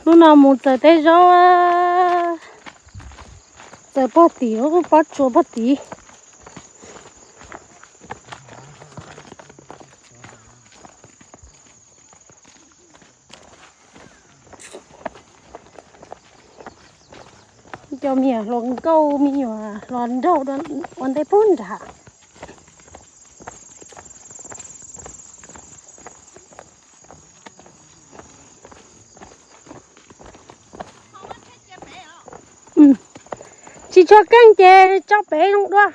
Hnub no mus txawm teb zaub, txawm pog tim lub pob tsuas pog tim. Cov me nyuam hluas nkauj me nyuam hluas nraug ua ntej pug nrad. Tsis tshua keej ces tso pem zoo dua.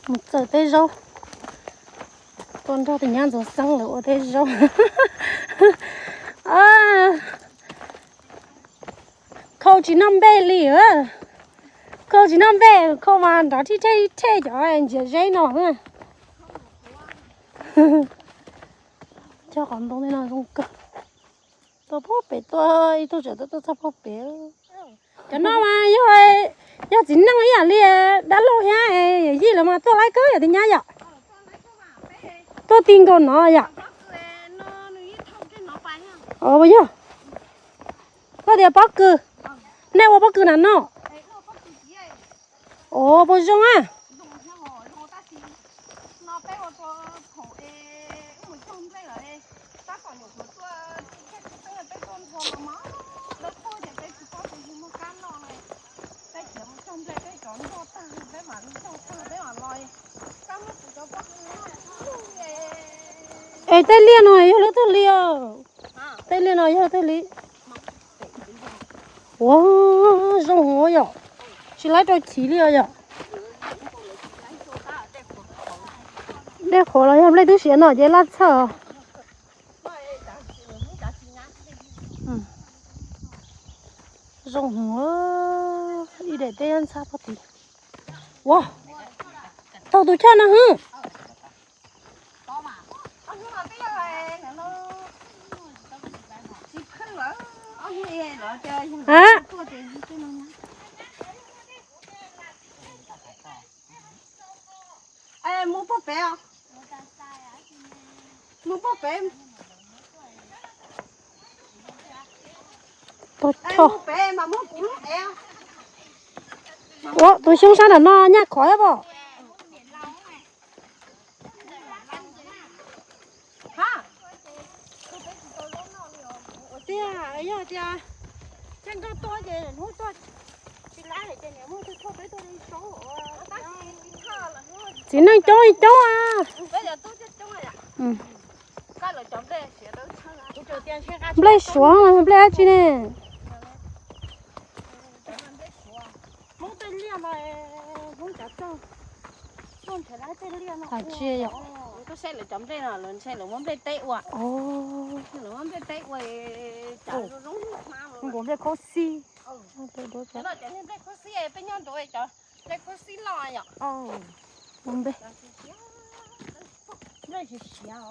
Mus txawm teb zaub, tuaj nrog tus nyab Ntxoov Xeeb lawv ua teb zaub. Khau tsis noj nplej li, khau tsis noj nplej, khau mas nrov thij thej thej cov ntsia zeb no. Cog qhov ntoo tej no zoo kawg. Tuaj pog pem tuaj ib tug tseem tuaj txog pog pem. Cov no mas yog, yog txiv neej ib yam li dab laug thiab yawm yij lawv mas tuaj laib kawg yom tus nyab yom. Tuaj ti nkaus no yom. Ua yog, koj tias pob kws, nej ua pob kws na no. Ua puas zoo a? Es tej liaj no yog lub twg li os? Tej liaj no yog lub twg li? Ua zoo hov yom, tsis laib rau chiv li os yom. Dej qhuav los yog nplej twb siav no ces laj txhawj. Zoo hov, ib daim teb ntxhab pog tid. Ua, taug tus choj no hwb. A, mus pog pem, mus pog pem. Ua, tus xyoob sab nram no nyaj khov thiab pob. Tiag, yog tias Txhiaj Nkauj tuaj ces hnub tuaj tsis laib ces niam muaj tus thauj peb tuaj li saub. Txiv neej coob li coob a. Nplej suav, nplej dab tsi ne? Hais tsis yom. Nplej teb ua, nplej khaub xib. Nplej tsis siav.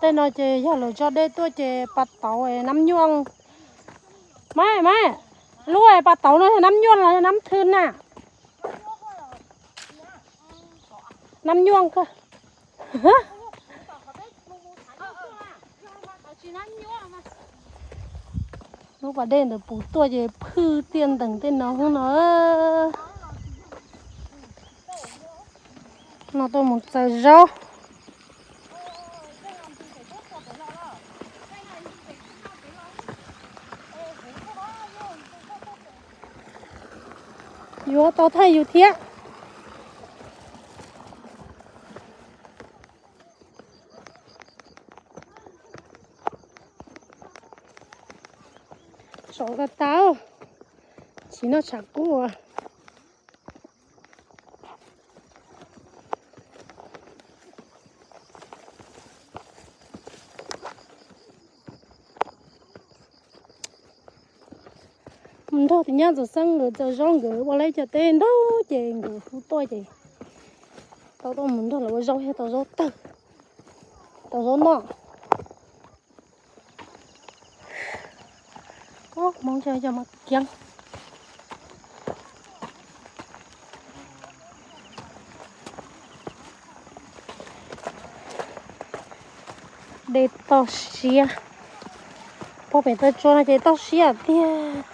Tej no ces yog lawv tso dej tuaj ces pas tauv nab nyuaj. Maiv, maiv, lub pas tauv no yog nab nyuaj los yog nab thw na? Nab nyuaj kawg. Lub pas dej ntawd puv tuaj ces phwj tiaj ntees tej no no. No tuaj mus txaws zaub. Yuav tau thawj yus thiab. Saum ko taw, tsis noj tshav kub as. Nrog tus nyab Ntxoov Xeeb nkawd txawm zaub nkawd ua lawv cov teb ntau ces nkawd hu tuaj ces tau tuaj mus nrog lawv ua zaub thiab tau zaub tawg, tau zaub noj. Hmoob cov cov mas kiab. Dej toj siab, pog pem toj tsua no ces toj siab tiag.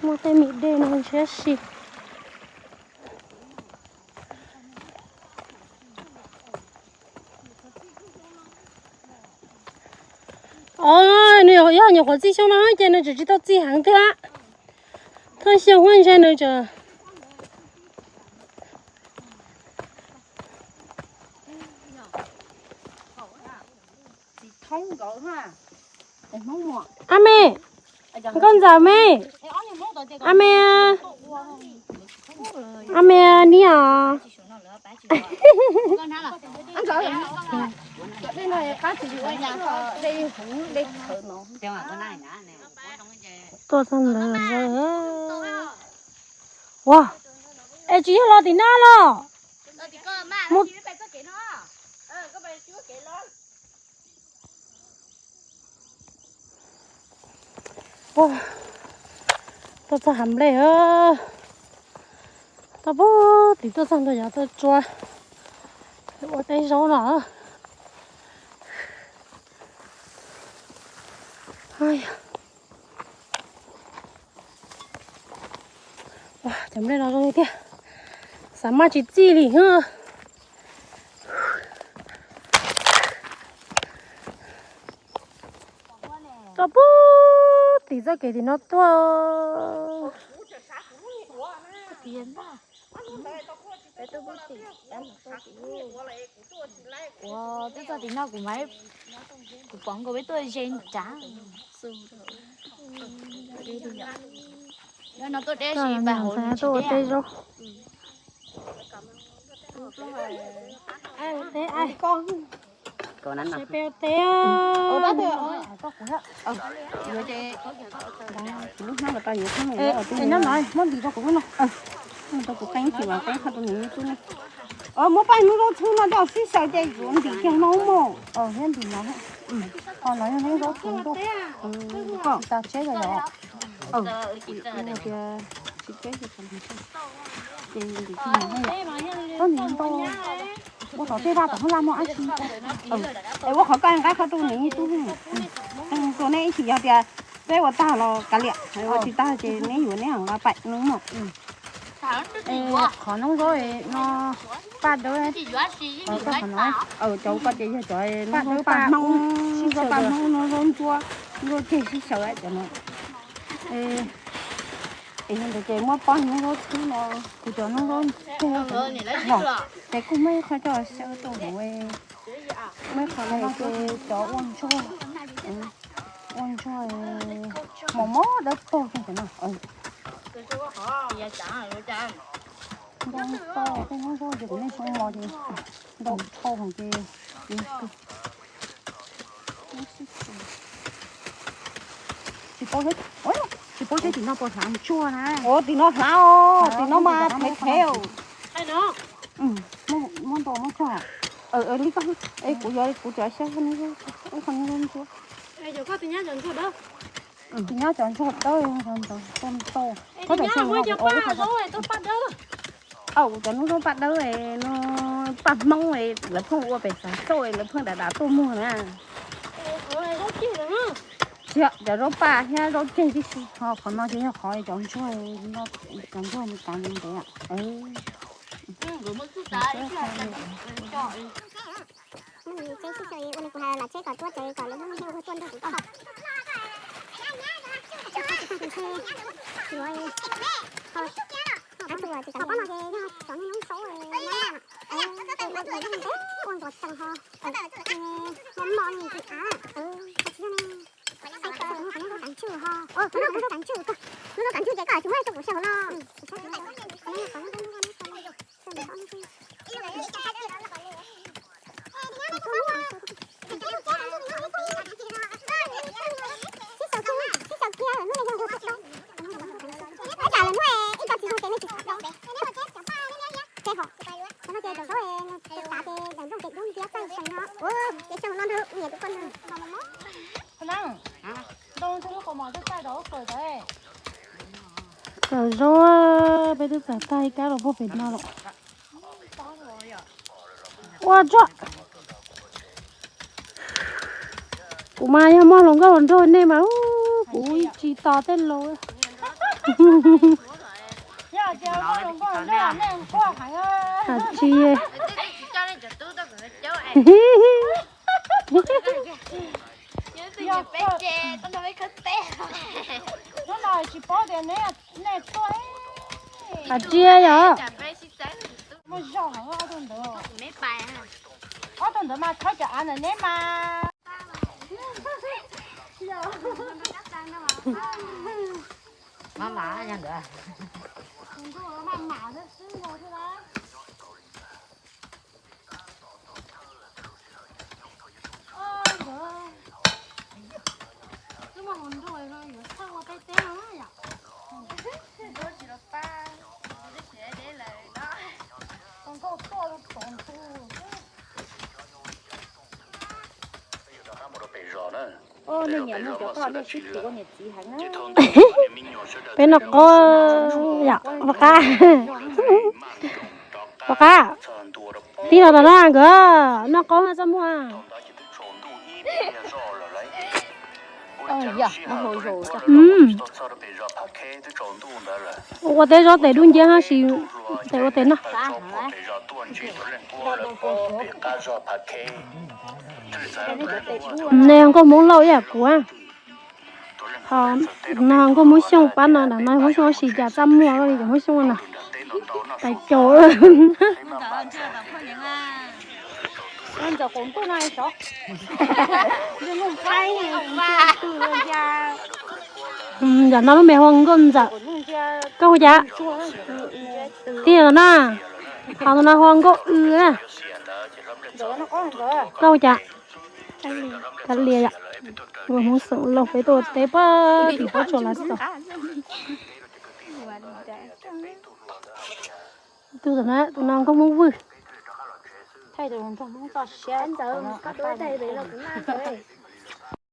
Muaj tej me dej no ntshiab si. Nws yog nyuam qhuav txij xyoo no ces nws tseem tsis tau txij heev thiab. Thaj xyoo huab ntshai nws tseem. A me, nkauj ntxawm me, a me, a me ni os. Tuaj txog ntawd. Ua, es tsis yog los tim no los? Tuaj txog hav nplej, tuaj pug tim tuaj txog ntawd yog tuaj tsua ua teb zaub no. Cov nplej no zoo li tiag, xav maj tsis txij li. Tuaj pug tim txoj kev tim no tuaj. Ua, twb txog tim no kuv mas, kuv pom nkaus peb tuaj ze nrad. Tuaj ua teb zaub. Teb, peb ua teb. Nyob no muab ntim rau kuv no. Rau kuv qeeb tim mas qeeb qhov rau nws tub ne. Muab paj hnub zaub txhwb no coj sib xyaw ces yuav ntim kiag no mus. Thiab ntim no. Qhov no yog hnub zaub txhwb tuaj. Tsis tas tsheb yog yom. Tias tsis tsheb ces ntim kiag no. Ua tom tej vaj tom hauv laj muaj dab tsi. Es ua qhov koj nqa qhov rau nws tub. Tus neb ib chim yog tias peb ua tag los kav liam, ua tsis tag ces neb yuav neb nqa pais no mog. Qhov noob zaub no paj dawb. Cov ko ces yog cov noob zaub paj Hmoob, noob zaub paj Hmoob, noob zaub ntsuab, ntsuab ceg sib xyaw cov no. Es yog ntawd ces muab paj noob zaub txhwb no, kuv cov noob zaub ceg no ces kuj muaj ib qho coj xyaw tuaj hauv. Muaj ib qho no ces cov ua ntsuag, ua ntsuag mos mos dawb paug cov no. Ntau toj tej noob zaub ces kuv nej zoo mos ces ntau dhau ces tsis paub, tsis paub seb tim no puas hlav ntsuag na. Ua tim no hlav os, tim no mas thev thev. Muab ntua muab tsuag. Li ko, kuv yuav kuv cov xyab ib qho ntsuag. Tim nyob cov ntsuag dawb, ntau ntau. Kuv cov noob zaub paj dawb, no paj Hmoob lawv pheej ua pem Xav Xauj lawv pheej dam dam tuaj muag na. Tsis yog cov zaub paj thiab zaub ceg tib si, ho qhov no ces yog qhov cov ntsuag, cov ntsuag li kav ntev. Tsheb sib xyaw ua li kuv hais los tsheb kom tuaj tsev kom lawv muaj hnub tuaj nrog kuv koj. Cov poj no ces yog cov noob saub, ua ntuas tsees ho, mos mos li ntsis av, tsis yog ne. Qhov no qhov noob zaub kav ntswj ho, qhov no qhov noob zaub kav ntswj, noob zaub kav ntswj ces koj tsis muab rau kuv xyaw hauv no. Kawm zaub, peb twb txav tag ib kab los puag pem no lawm. Ua tsuag. Kuv mas yog muaj hluas nkauj hluas nraug nej mas kuv tsis tos tej laus. Hais tsis Hais tsis yog. Ob tug ntawd mas khawb cov av ntawm neb mas. Nej nyiam mus cov toj nej sib txiv ua niam txiv heev na. Peb noj qaub yom, pov qab. Pov qab. Tij laug tom no nkawd noj qaub txaj muag. Ua teb zaub tes dub nciab hab si tes ua tes noj. Nej nkauj Hmoob Lauj ib yam kuv. Ho no nkauj Hmoob Xyooj pab no, ntawm no Hmoob Xyooj si cas txaj muag li cov Hmoob Xyooj no. Tais caus. Yam no lub me hu ua nkauj ntxawm. Koj hu cas? Tij laug na, ho no hu ua nkauj w na. Koj hu cas? Kav liam yom. Ua Hmoob Xyooj Lauj peb tuaj ua teb puag tim pob tsuas Lav Xaus. Tus no, tus no nkauj Hmoob Vwj. Thaij tus nraug Hmoob txoj siab ntawd, koj tuaj thaij pem no kuv naj ntawd.